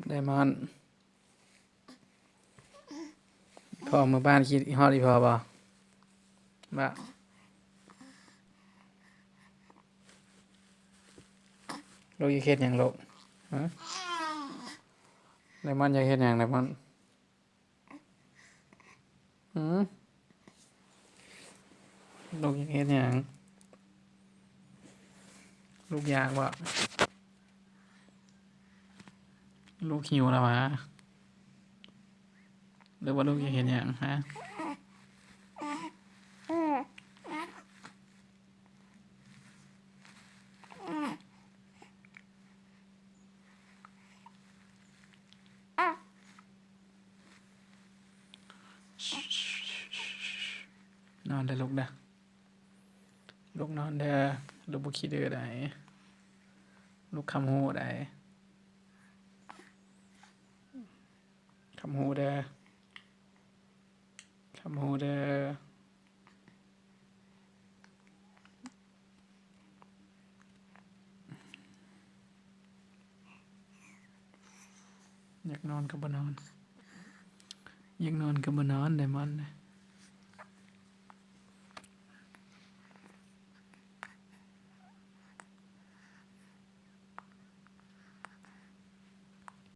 ໄດມອນ ພໍ່ເມືອບ້ານຄິດຮອດອີ່ພໍ່ບໍ່? ວ່າ ລູກຢາກເຮັດຫຍັງລູກ? ຮະ? ໄດມອນຢາກເຮັດຫຍັງ ໄດມອນ? ຫືມ? ລູກຢາກເຮັດຫຍັງ? ລູກຢາກບໍ່? ລູກຫິວແລ້ວຫວາ? ຫຼືວ່າລູກຢາກເຮັດຫຍັງ? ຮະ? ນອນເດີລູກເດີ ລູກນອນເດີ ລູກບໍ່ຂີ້ດື້ໃດ໋ ລູກຄຳຮູ້ໃດ໋ ຄຳຮູ້ເດີ ຄຳຮູ້ເດີ. ຢາກນອນກໍບໍ່ນອນ ຢາກນອນກໍບໍ່ນອນ ໄດມອນ.